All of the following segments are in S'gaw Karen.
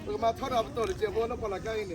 ပကမၤထီၣ်ဒီးပတီၢ်တစဲးဖိလၢပှၤလၢ်ကါအံၤန့ၣ်, ပှၤကျဲဘၣ်ဒံးဘၣ်မး. တနံၤအံၤ ယကဒၣ်ဟူဒီးတၢ်ဒိးရဲၣ်ကျဲၤအသိး, ဒီးနၣ်ရံၣ်ပကဖှိသးလံ, လၢဟီၣ်ကဝီၤပူၤန့ၣ် လၢအိၣ်ဆိးသၢဆၢပှၤ တဒိးကျဲၤဘၣ်ဒီးတၢ်ကူၣ်တၢ်ကီတၢ်ကီတၢ်ခဲ, ဟ့ၣ်ပှၤကလံၤထီၣ်ပှၤလၢကြၢးဒီးပှၤ လၢတၢ်သးခု လၢအတၢ်တၢ်ပျၢ်တဘျီအံၤ လၢအပူၤတၢ်ကွံဝဲအံၤန့ၣ် တၢ်အိၣ်ဖှိၣ်မၤစၢၤက့ၤပှၤဖိ ဒီးပအိၣ်စ့ၢ်ကီးဒီး Sunday School ကၠိသရၣ်သရၣ်မုၣ်သ့ၣ်တဖၣ် လၢအဒုးသ့ၣ်နီၣ်ဘၣ်စ့ၢ်ကီးဝဲဒၣ် လၢသ့ၣ်ညါကစၢ်ယွၤအပျီစ့ၢ်ကီး အိၣ်ဒီးပတၢ်သးမုာ် ဘၣ်သ့ၣ်လၢလီၤအဲၣ်လီၤကွံသ့ၣ်တဖၣ် လၢပဖီလာ်လၢမဲာ်ညါလီၤတမံၤန့ၣ် တၢ်မၤအါဟဲထီၣ်လၢပမဲာ်ညါတၢ်လီၤကစ့ၢ်ကီး ပစံးဘျုးက့ၤ ဝဲဒၣ်ကၠိသရၣ်မုၣ်သရၣ်မုၣ်သ့ၣ်တဖၣ်ကိးဂၤဒဲးလီၤ ယထံၣ်ဘၣ်လၢ ယၤစီၤ တၢ်ထုးထီၣ်ပတီၢ်န့ၣ်မ့ၢ်ဒၣ် တၢ်ဟ့ၣ်လီၤက့ၤပှၤက့ၤပသရၣ်သရၣ်မုၣ်သ့ၣ်တဖၣ် မ့ၢ်တမ့ၢ်လၢတီၤကၢၢ်ဒိၣ်ဒံးဘၣ်နီၤ အဝဲတကမ့ၢ်လၢဒၣ် သရၣ်သရၣ်မုၣ်သ့ၣ်တဖၣ်အဂီၢ်လီၤ မ့မ့ၢ်လၢဝံၤဒီးပကခွဲးထီၣ်က့ၤလၢ တၢ်လၢအတီၤဒိၣ်မးဒီးအပျဲၢ်ဒီးသရၣ်မုၣ်န့ၣ်ကမၤလီၤဝဲလီၤ ဒီးကၠိဖိမိၢ်ပၢ်တဖၣ်န့ၣ် ကလဲၤဝဲတၢ်လၢအတီၤဒိၣ်လီၤ ဒီးလၢတၢ်ကျဲၤဝံၤလီၢ်ခံန့ၣ် မ်ပကဟံးန့ၢ်က့ၤ တၢ်အီၤတံၢ်အသီၣ်မး အက့ၤပျုၤသ့ၣ်ညါဆိန့ၣ်လီၤ ယဆိကမိၣ်လၢပတၢ်ကျဲၤတၢ်ပတီၢ် ခံပတီၢ်တံၢ်န့ၣ်ဘၣ် အမ့ၢ်န့ၢ်သၢဆံလွံၢ်ဆံဘၣ် ဒီးလၢပှၤဒၣ်ဆၢကတီၢ်မ့ၢ်က့ၤဒီးပကအီၣ်ဖဲန့ၣ် ပဂဲၤလိာ်ကွဲဖဲန့ၣ် တဖံသးညီ တဟါအံၤပှၤလၢသုကကျဲၤသုက့ၤ ပကဲအန့ၣ်တဆံန့ၣ် အဝဲတြဲၤပ့ၤမး အန့ၣ်တဆံန့ၣ် အမ့ၢ်ပတၢ်ဒုးသ့ၣ်ည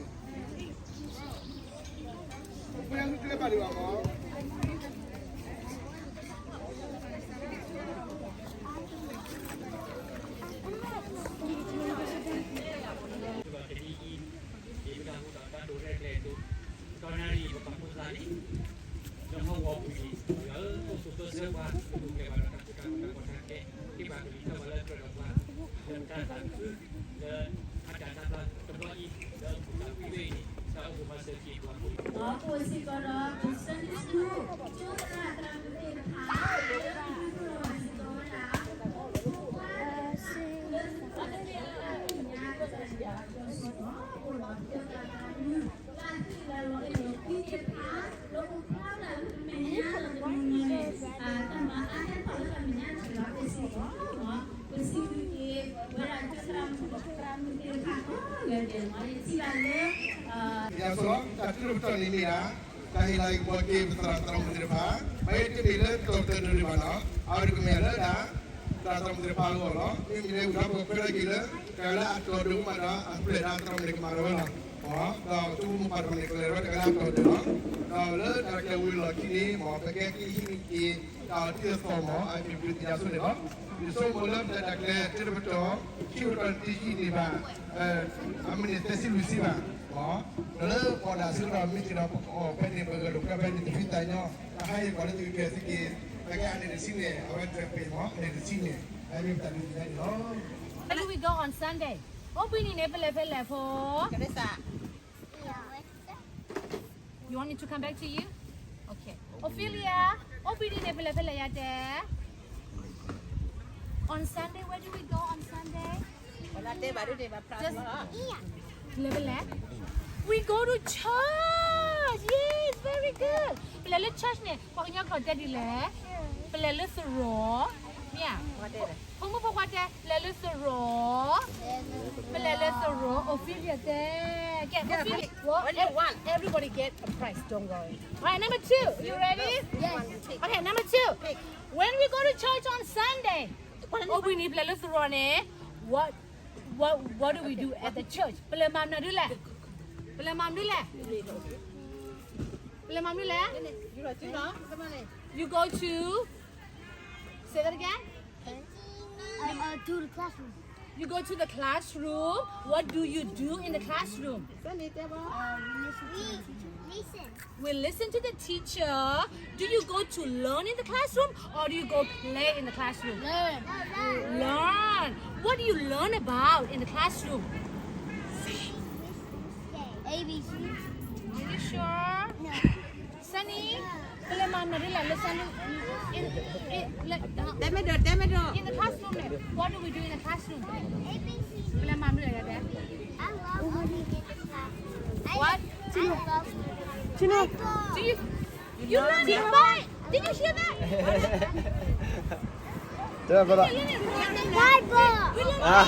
ါန့ၣ်လီၤ Where do we go on Sunday? အိၣ်ဘှံးနံၤန့ၣ် ပလဲၤဖဲလဲၣ်ဖိ You want me to come back to you? Okay. Ophelia, အိၣ်ဘှံးနံၤန့ၣ် ပလဲၤဖဲလဲၣ်ယၤတဲ On Sunday, where do we go on Sunday? Just လဲၤဖဲလဲၣ် We go to church. Yes, very good. ပလဲၤလၢ church န့ၣ် ပှၤကညီကျိာ်တဲဒ်လဲၣ် ပလဲၤလၢသရိာ် မ့ၢ်ဧါ ဖိမုၣ်ဖိခွါတဲ လဲၤလၢသရိာ် ပလဲၤလၢသရိာ် Ophelia တဲ ကဲ Ophelia, everybody get a prize, don't worry. All right, number two, you ready? Yes. Okay, number two. When we go to church on Sunday, အိၣ်ဘှံးနံၤပလဲၤလၢသရိာ်န့ၣ် what, what, what do we do at the church? ပလဲၤမၤမနုၤဒ်လဲၣ် ပလဲၤမၤမနုၤလဲၣ် ပလဲၤမၤမနုၤလဲၣ် You go to, say that again. Uh, uh, to the classroom. You go to the classroom. What do you do in the classroom? Uh, we listen to the teacher. We listen to the teacher. Do you go to learn in the classroom or do you go play in the classroom? Learn. Learn. What do you learn about in the classroom? A B C. Are you sure? No. Sunny, ပလဲၤမၤမနုၤဒ်လဲၣ်လၢ Sunny, in, in, လၢ တဲမ့ၢ်ဒိး တဲမ့ၢ်ဒိး in the classroom န့ၣ် what do we do in the classroom? ပလဲၤမၤမနုၤလဲၣ်တဲ I love learning in the classroom. What? I love learning. Chino, do you, you learn it, right? Did you hear that? Bible. We learn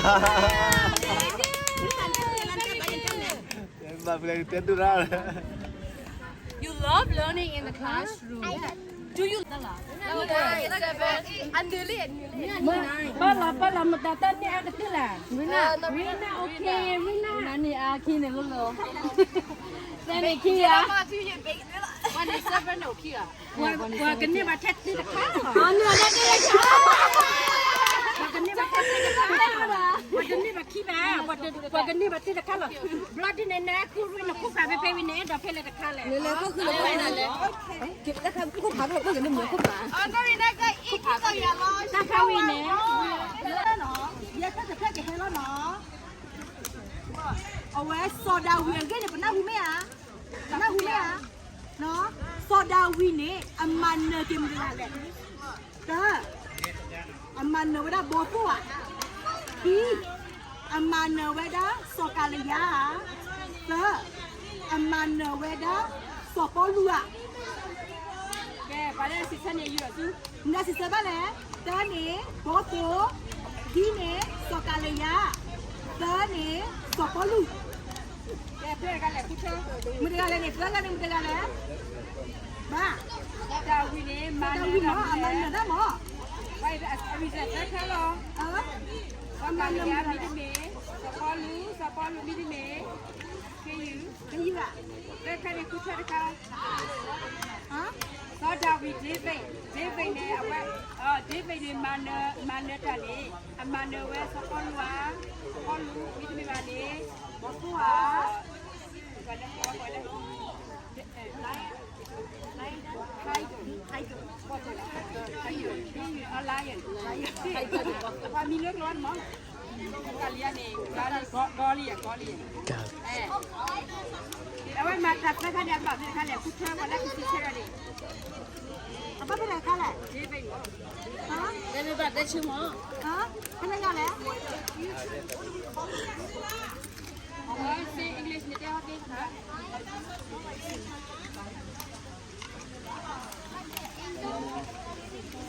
it. Very good. You love learning in the classroom. Do you? ပၢလီၤ ပၢလီၤ မတၤတၢ်န့ၢ်အါကတၢၢ်လဲၣ် Rina, Rina, okay, Rina. နန့ၢ်အါခံန့ၣ်လီၤလီၤ တၢ်န့ၢ်ခံဧါ ပှၤကန့ၢ်ဘၣ်ထဲတခါလီၤ ပှၤကန့ၢ်ဘၣ်ထဲတခါလီၤ ပှၤတန့ၢ်ဘၣ်ခံဘၣ် ပှၤကန့ၢ်ဘၣ်ထဲတခါလီၤ ဘျီဒ်န့ၣ် နခူၣ်ရ့ၣ်နခိၣ်ဖးဖဲဖဲဝံၤန့ၣ် ဒီးဖဲလဲၣ်တခါလဲၣ် လဲၤလဲၤခိၣ်ခိၣ်လဲၤခိၣ်ဖး ခိၣ်ဖး တၢ်ခါဝံၤန့ၣ် ယဲၢ်ဖျၢၣ်တဖျၢၣ်ကဟဲလီၤနီၤ အဝဲစီၤဒၤဝံးအဂ့ၢ်န့ၣ် ပနၢ်ဟူမ့ၢ်ဧါ ပနၢ်ဟူမ့ၢ်ဧါ စီၤဒၤဝံးန့ၣ် အမၤနၢၤက့ၤမတၤတဂၤလဲၣ် တၢ အမၤနၢၤဝဲဒၣ်ဘီသိၣ်ဧါ ခံ အမၤနၢၤဝဲဒၣ်စီၤကၤလံယါဧါ သၢ အမၤနၢၤဝဲဒၣ်စီၤပီလူးဧါ ကဲ ပှၤလၢအစံးဆၢန့ၣ် ယူၢ်ဒီးဆူ မနုၤစံးဆၢဘၣ်လဲၣ် တၢန့ၣ် ဘီသိၣ် ခံန့ၣ် စီၤကၤလံယါ သၢန့ၣ် စီၤပီလူး ကဲ ဖဲတဂၤလဲၣ် မုၢ်တဂၤလဲၣ်န့ၣ် သၢဂၤန့ၣ် မုၢ်တဂၤလဲၣ် ဘၣ် စီၤဒၤဝံးန့ၣ် မၤနၢၤ စီၤဒၤဝံးမ့ၢ် အမၤနၢၤတၢ်မ့ၢ် အမၤနၢၤမ့ၢ်တမ့ၢ် စီၤပီလူး စီၤပီလူး ထွဲတခါ, စီၤဒၤဝံး David, David န့ၣ် အဝဲ, David န့ၣ် မၤနၢၤ, မၤနၢၤတၢ်န့ၣ်, အမၤနၢၤဝဲစီၤပီလူးဧါ, စီၤပီလူး မ့တမ့ၢ်ဘၣ်န့ၣ်, ဘီဖိဧါ, ပှၤလၢ, ပှၤလၢ, Tiger, Tiger, Tiger, Tiger, Lion, Lion, ပှၤမံၤလၢကျိၤန့ၣ်မး ကလံယါန့ၣ်, ကလံယါ, ကလံယါ, အဝဲမၤတၢ်သၢခါန့ၣ် အဘၣ်ဖဲတခါလဲၣ်, ဃုထၢပှၤလၢကသံဆဲးဒၣ်န့ၣ်, အဘၣ်ဖဲတခါလဲၣ်, တဲဘၣ်တဲဆူမး, ဖဲလဲၣ်ယါလဲၣ်, အဝဲ say English န့ၣ်တဲဟီၣ်က့ၤ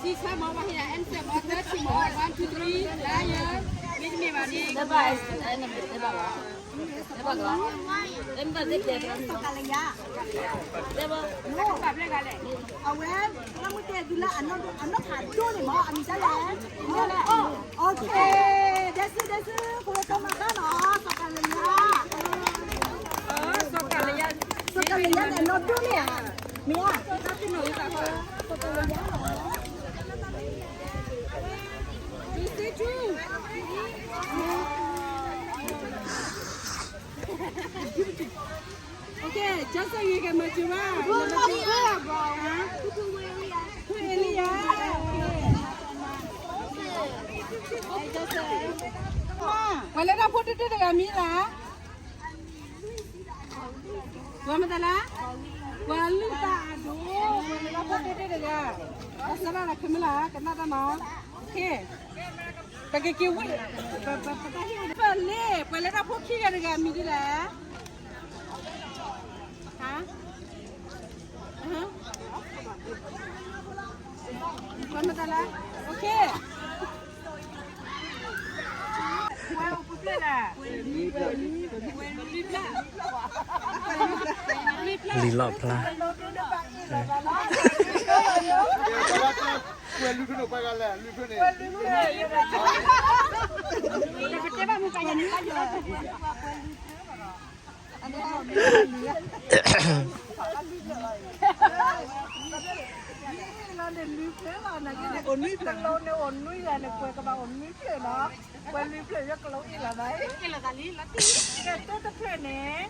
သံဆဲးမး ပှၤဟ့ၣ်ယၤ answer မး, သၢထံၣ်မး, one, two, three, lion, မ့တမ့ၢ်ဘၣ်န့ၣ်, တဲဘၣ်, တဲဘၣ်, တဲဘၣ်, တဲဘၣ်, အဝဲ, လၢမုၢ်တဲဒုလၢအနီၢ်ဖးဒိၣ်န့ၣ်မး အမံၤဒ်လဲၣ်, အိၣ်ခ့, ဒဲစူဒဲစူ, ပဝဲကမၤတၢ်နီၤ, စီၤကၤလယါ, စီၤကၤလယါန့ၣ် အနီၢ်ဒိၣ်န့ၣ်ဧါ, မ့ၢ်ဧါ, စီၤကၤလယါနီၤ, အဝဲ, ဒုစ့ထူ, အိၣ်ခ့, ကၠီစၢ်ဂ့ၤကမၤစၢၤဘၣ်, ဝဲလၢတၢ်ဖိတၢ်တဂၤမံၤလၢ်, ပှၤလၢတၢ်ဖိတၢ်တဂၤမံၤလၢ်, ပှၤမတၤလၢ, ပှၤလုၢ်တၢ်အဒိၣ်, ပှၤလၢတၢ်ဖိတၢ်တဂၤ, ပှၤစၢၤဒၣ်လၢခဲမုၢ်လၢ် ကနၣ်တၢ်နီၤ, ပကက့ၤဝံၣ်, ပတၢ်ဟ့ၣ်ဝဲ, ပှၤလၢတၢ်ဖိခံဂၤတဂၤမံၤဒ်လဲၣ် ဟါ, ပှၤမတၤလၢ, အိၣ်ခ့, ဝဲအိၣ်ပူၤဖျဲၣ်ဒၣ်, ဝဲလွံၢ်ဖျၢၣ်, လွံၢ်ဖျၢၣ်, လံာ်လီၣ်ဖျါ, ဝဲလွံၢ်ဖျၢၣ်န့ၣ်, ပှၤကလဲၣ်, လွံၢ်ဖျၢၣ်န့ၣ်, ပကတဲဘၣ်မူကယၤန့ၣ်, လီၤန့ၣ်လွံၢ်ဖျၢၣ်လီၤ, နကအိၣ်နွံဖျၢၣ်, ကလိန့ၣ်အိၣ်နွံဂၤန့ၣ် ပှဲၤကဘၣ်အိၣ်နွံဖျၢၣ်လီၤ, ပှဲၤလွံၢ်ဖျၢၣ်ယကလိအ့ၣ်လီၤဘၣ်, ကဲတိၢ်တဖျၢၣ်န့ၣ်,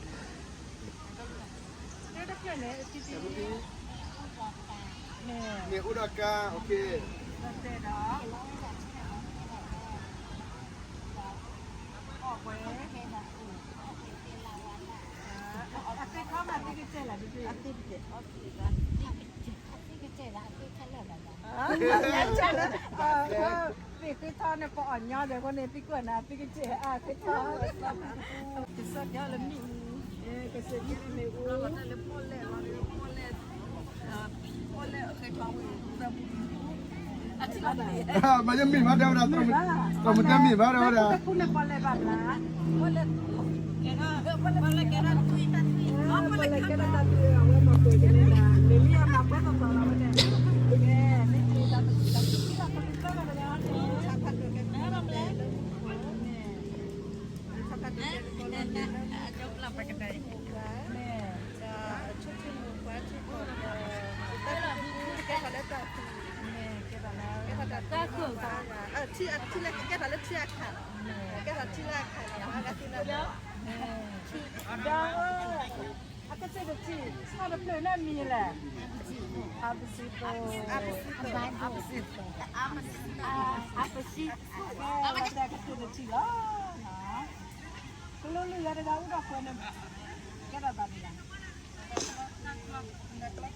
တိၢ်တဖျၢၣ်န့ၣ်, မ့ၢ်အိၣ်ဒီးကါ, အိၣ်ခ့, ဒီး, အီၣ်ပှဲၤ အသ့ၣ်ထီၣ်န့ၣ် ပအီၣ်ညီဒီးအဃိန့ၣ် သံကွၢ်နၤ သံကွၢ်နၤသံကစဲးအါသ့ၣ်ထီၣ်, ကစၢ်ကဲလၢမ့ၣ်အူ, ကစၢ်ကဲလၢမ့ၣ်အူ, မ့ၢ်မ့ၢ်မးတဲဝဲဒၣ်, တမ့ၢ်တဲမ့ၢ်မးတဲဝဲဒၣ်, ပလဲၤဘၣ်ဘျါ, ပလဲၤကဲထီၣ်တၢ်သွံ, ပလဲၤကဲထီၣ်တၢ်သွံ အဝဲမၤပှဲၤကန့ၣ်ဒၣ်, မ့မ့ၢ်အမၤပှဲၤသီသီလီၤဝဲဒၣ်, မ့မ့ၢ်တၢ်သွံတၢ်သွံ တၢ်သွံ ထံလၢကဲထီၣ်လၢထံအခါ, ကဲထီၣ်ထံလၢအခါန့ၣ်, ဒီး အကစၢ်တထံၣ်, ထီၣ်တဖျၢၣ်န့ၣ်မံၤလဲၣ်, အပစံတိ, အပစံ, ကဲဝဲဒၣ်ကစၢ်တထံၣ်လီၤ, ကလိလုၢ်ယၤတဂၤအိၣ်ဒီးကွဲးန့ၣ်, ကဲထီၣ်သးန့ၣ်လီၤ, သၢပူ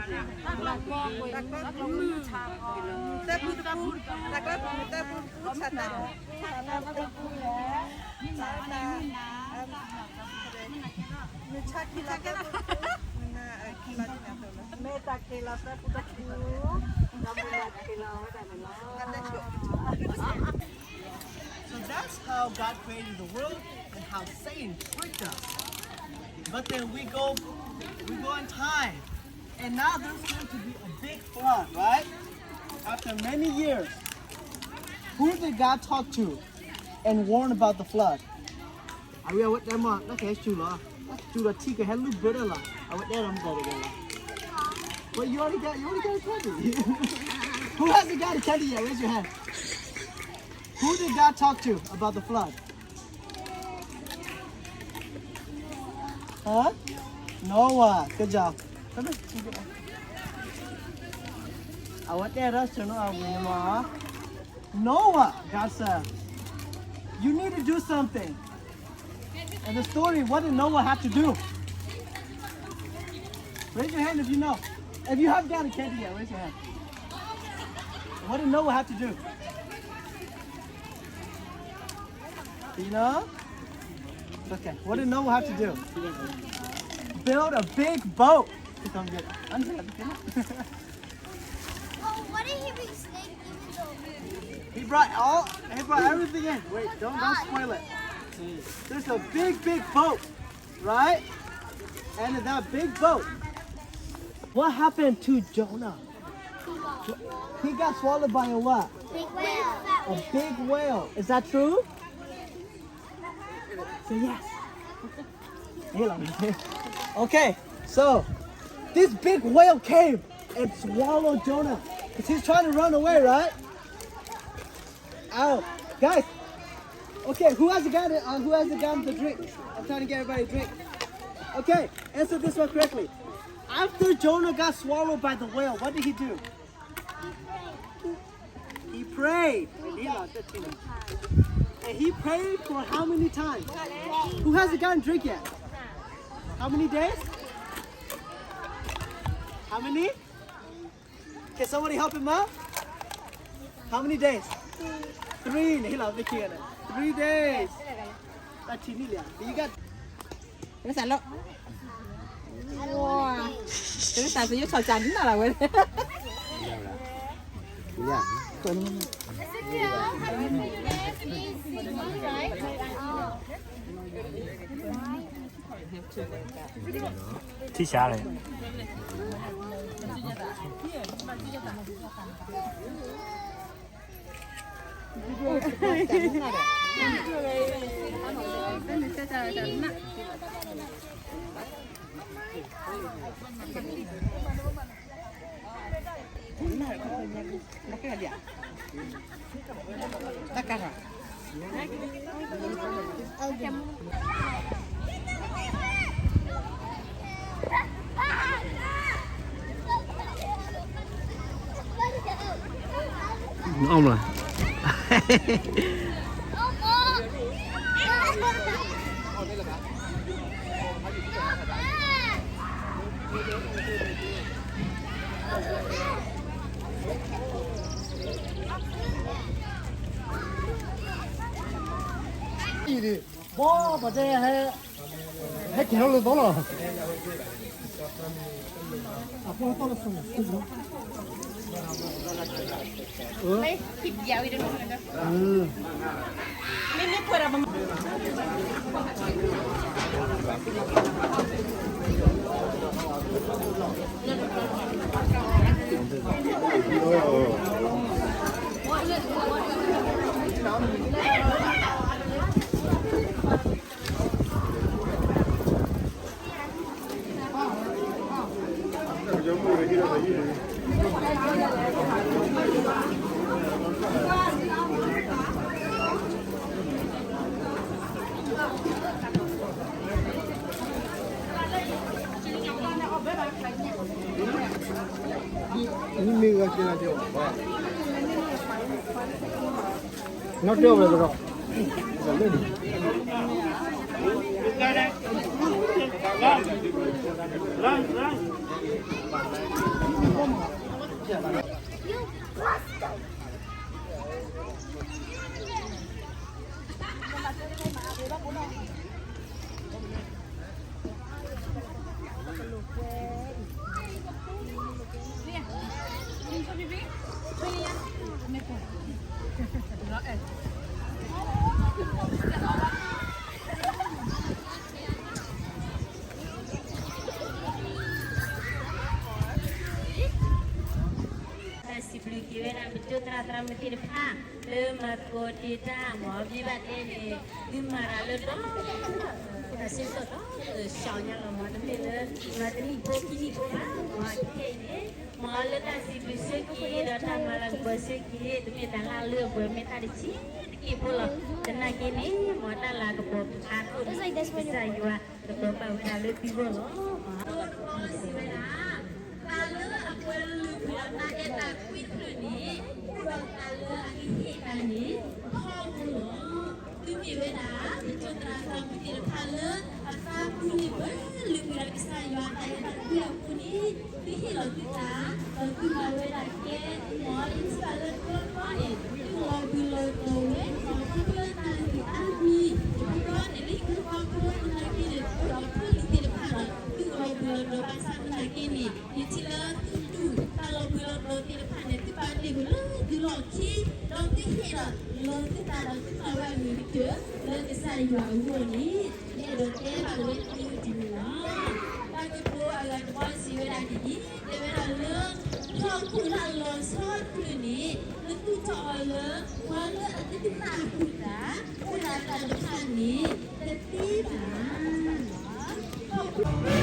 တပူ, တၢ်ကျၢၢ်ပူၤမ့ၢ်သၢပူတပူ, ဆၣ်သၢပူ, ဆၣ်သၢပူ, မုၢ်ဆါခံလီၤ, မုၢ်နၤခံလီၤ, မ့ၢ်တၢ်က့ၤလီၤသၢပူတပူ, ဒီးမုၢ်နၤက့ၤလီၤဝဲဒၣ်န့ၣ်လီၤ. So that's how God created the world and how Satan tricked us. But then we go, we go in time, and now there's going to be a big flood, right? After many years, who did God talk to and warn about the flood? Are we aware? တုၤဒီးထံကဟဲလူၢ်ဘၢတၢ်လီၤ. အဝဲတဲဒီးမတၤတဂၤလီၤ. But you already got, you already got a candy. Who hasn't got a candy yet? Raise your hand. Who did God talk to about the flood? Huh? Noah. Good job. Come here. I want that. That's turn on. Noah, God said, you need to do something. In the story, what did Noah have to do? Raise your hand if you know. If you have got a candy yet, raise your hand. What did Noah have to do? You know? Okay. What did Noah have to do? Build a big boat. Come get it. Oh, what did he bring snake even though? He brought all. He brought everything in. Wait, don't don't spoil it. There's a big, big boat, right? And in that big boat, what happened to Jonah? He got swallowed by a what? Big whale. A big whale. Is that true? Say yes. Okay, so this big whale came and swallowed Jonah because he's trying to run away, right? Ow, guys. Okay, who has a gun? Uh, who has a gun? The drink. I'm trying to get everybody a drink. Okay, answer this one correctly. After Jonah got swallowed by the whale, what did he do? He prayed. And he prayed for how many times? Who hasn't gotten drink yet? How many days? How many? Can somebody help him out? How many days? Three. Three days. That's you got. တစးလီၤ တစးစယိထီၣ်စးဒ်နၤလီၤဝဲ ထံဆါလဲၣ် အီၣ်မလီၤ ဘီပတဲဟဲ ဟဲကဲၤထီၣ်လၢသီလီၤ အပီၢ်သီလၢသီ နီၢ်တဲဝဲကဒီး စံးဘျုးက့ၤဝဲဒၣ် ပဒိၣ်သရၣ်သရၣ်မုၣ်သ့ၣ်တဖၣ် လၢမၤသကိးတ့ၢ်တၢ်မၤ မ့ၢ်ဘၣ်တဲန့ၣ် သုမၤတၢ်လၢဒီး တၢ်စံးထီၣ်ပတြၢၤညါလီၤ မ်တမ့ၢ်လၢ မ်တနံၣ်ဖိခံနံၣ်ဖိဘၣ် မ်ခဲအံၤန့ၣ် မ်လၢတၢ်စံးဘျုးဆၢက့ၤ ဒီးတၢ်မၤလၤကပီၤဆၢက့ၤ တမ့ၢ်တၢ်လၢအလၢအပှဲၤ မ့ၢ်တၢ်တဆံးတက့ၢ်ဖိလီၤ. သနာ်က့န့ၣ် မ်တၢ်လၤကပီၤအါထီၣ်န့ၣ် ကစၢ်ယွၤ ကပီၤဘၣ်ဝဲဒၣ်လၢသုဂီၢ်လီၤ. တဘီတဘီစံးဝဲဒၣ် တၢ်လၢအပှဲၤလုာ်ကွံာ်ဒီးတၢ်အဲၣ်တၢ်ကွံတဖျၢၣ်န့ၣ် အိၣ်ဒီးတၢ်လၢအကဟ့ၣ်တၢ်န့ၣ် ထီဘိလီၤ. သုမ့ၢ်ဝဲဒၣ် ပကၠိသရၣ်သရၣ်မုၣ်သ့ၣ်တဖၣ်လၢ အသးပူၤန့ၣ် ပှဲၤလုာ်ကွံာ်ဒီးကစၢ်ယွၤအတၢ်အဲၣ်တၢ်ကွံအဃိန့ၣ် သုဟ့ၣ်လီၤသုသး ဒီးသုမၤဝဲဒၣ်ကဲ သုမၤအီၤ ယထံၣ်ဘၣ်လၢတဘျီတဘျီန့ၣ် သုလီၤဘှံးလီၤတီၤဝဲ ဒီးခီဖျိတၢ်လုၢ်အါမံၤ တဘျီဘျီန့ၣ် လၢဟံၣ်ဖိဃီဖိသနာ်က့န့ၣ် အိၣ်ဒီးဖိလံၤသ့ၣ်တဖၣ်ဒီး သုကလီၤဘှံးလီၤတီၤ ဘၣ်ဆၣ်သနာ်က့န့ၣ် ယထံၣ်လၢသုတူၢ်တၢ်လီၤဘှံးလီၤတီၤသ့ၣ်တဖၣ်န့ၣ် သုပာ်တ့ၢ်ကွံာ်လၢသုလီၢ်ခံ ဒီးသုဟ့ၣ်ဒီးလီၤသုသးဒီးသုမၤဝဲအဂ့ၤကတၢၢ် လၢကစၢ်ယွၤအဂီၢ်န့ၣ် ယအဲၣ်ဒိးတဲဘၣ်ဝဲသုတမံၤလီၤ. တၢ်ကတိၤအဂၤတဘီစံးဝဲဒၣ်ဒ်အံၤ, တဲဝဲဒၣ်လၢ ဟီၣ်ခိၣ်လၢအလီၤဆီတဖျၢၣ်န့ၣ် နသူၣ်ထီၣ်အီၤလၢ ပှၤလၢအတသ့ၣ်ညါအဃိသတး အိၣ်ဒၣ်တၢ်တဖၣ်န့ၣ် တသ့ဘၣ်. ဟီၣ်ခိၣ်